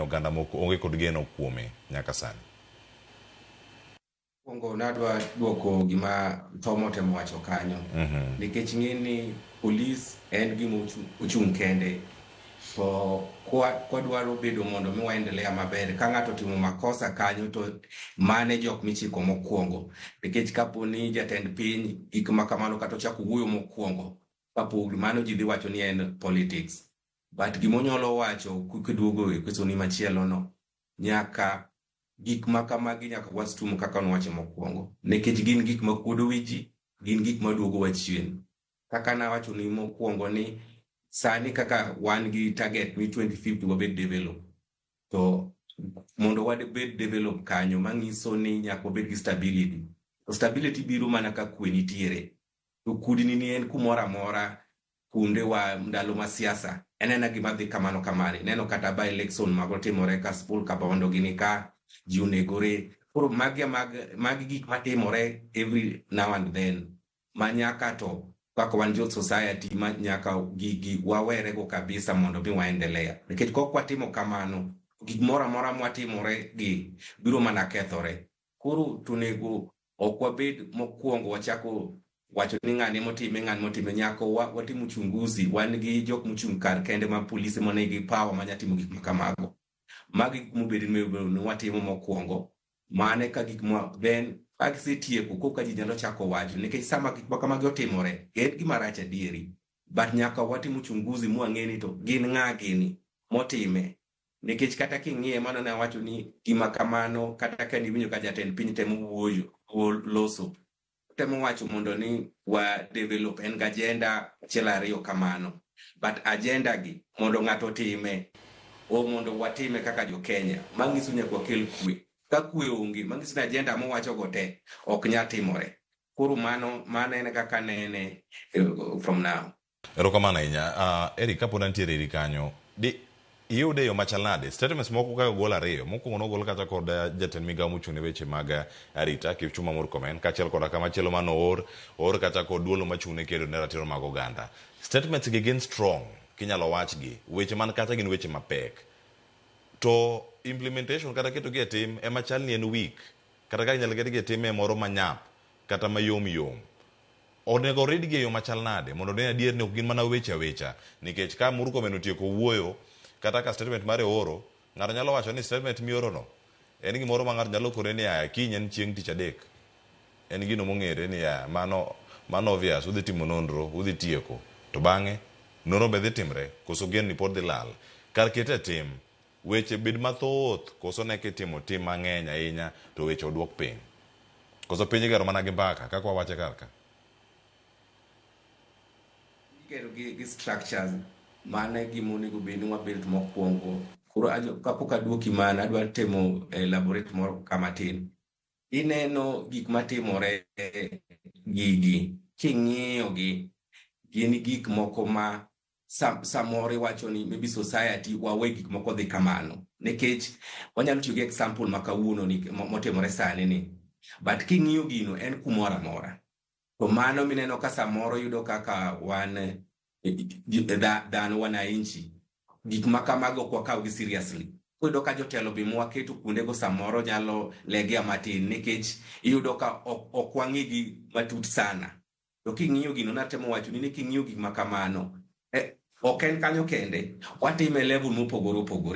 Oganda moko onge kod geno kuome nyaka sani. Mokwongo nadwa duoko gima Tom otemo wacho kanyo. Nikech ng'e ni polis en gima ochung' kende. To kwadwaro bedo mondo mi waendelea maber, ka ng'ato otimo makosa kanyo to mane jok michiko mokwongo. Nikech kapo ni jatend piny gik ma kamano kata ochako wuoyo mokwongo, kapo mano ji dhi wacho ni en politics. But gimonyalo wacho kiduogo e question ni machielo no, nyaka gik ma kamagi nyaka wastum kaka nowacho mokwongo. Nikech gin gik ma kuodo wi ji, gin gik ma duogowa chien. Kaka nawacho ni mokwongo ni sani kaka wan gi target ni 2050 wabed develop. To mondo wabed develop kanyo manyiso ni nyaka wabed gi stability. To stability biro mana ka kwe nitiere. To kudni ni en kumoro amora kuonde wa ndalo ma siasa en ena gima dhi kamano kamano. Ineno kata by election mago timore ka Paul Kabondo gini ka ji onegore. Koro magi gik matimore every now and then ma nyaka to kaka wan jo society ma nyaka gigi wawerego kabisa mondo mi waendelea. Nikech kok watimo kamano, gik moro amora mwatimore gi biro mana kethore. Koro tonego ok wabed mokwongo wachako wacho ni ng'ane motime, ng'ane motime. Nyaka watim uchunguzi. Wan gi jok mochung' kar kende ma polise manigi power manya timo gik ma kamago. Magi gik mobed ni watimo mokwongo. Mane ka gik ma then ka gisetieko koka ji nyalo chako wacho nikech sama gik ma kamagi otimore en gima rach adieri. But nyaka watim uchunguzi mwang'e ni to gin ng'a gini motime. Nikech kata king'iye mano ne awacho ni gima kamano kata ka niwinjo ka jatend piny temo wuoyo loso temo wacho mondo ni wa develop en gi agenda achiel ariyo kamano. But agenda gi mondo ng'ato otime o mondo watime kaka jo Kenya manyiso nyaka wakel kwe. Ka kwe onge manyiso ni agenda mowacho go te ok nyal timore. Koro mano en kaka nene from now. Erokamano ahinya. Eric, kapod antiere iri kanyo, di iyude e yo machal nade? Statements moko kaka ogol ariyo. Mokwongo nogol kacha kod jatend migao mochung' ne weche mag arita Kipchumba Murkomen, kaachiel koda kamachielo mane oor kacha kod duolo machung' ne kedo ne ratiro mag oganda. Statements gi gin strong, kinyalo wachgi. Weche man kacha gin weche mapek. To implementation kata keto gi e tim ema chal ni en weak. Kata kaka inyalo ketgi e tim e moro manyap kata mayom yom. Onego oridgi e yo machal nade mondo ne adier ni ok gin mana weche awecha, nikech ka Murkomen otieko wuoyo kata ka statement mare ooro, ng'ato nyalo wacho ni statement mioro no en gimoro ma ng'ato nyalo kone ni aya kiny en chieng' tich adek. En gino mong'ere ni ya mano obvious, udhi timo nonro, udhi tieko. To bang'e nonro be dhi timre koso geno ni pod dhi lal. Kar kete e tim, weche bed mathoth koso ne kitimo tim mang'eny ahinya to weche oduok piny. Koso piny igero mana gi mbaka kaka wawache kar ka. Igero gi structures mano e gima onego bed ni wabuild mokwongo. Koro kapok aduoki mano, adwa temo elaborate moro kama tin. Ineno gik matimore gigi, king'iyo gi, gin gik moko ma samoro iwacho ni maybe society wawe gik moko dhi kamano. Nikech wanyalo tiyo gi example ma kawuono ni motimore sani ni. But king'iyo gino en kumoro amora. To mano mineno ka samoro yudo kaka wan dhano wananchi, gik ma kamago ok wakaw gi seriously. Iyudo ka jotelo be mwaketo kuondego samoro nyalo legea matin nikech iyudo ka ok wang'i gi matut sana. To king'iyo gino natemo wacho ni king'iyo gik ma kamano, ok en kanyo kende, watime level mopogore opogore.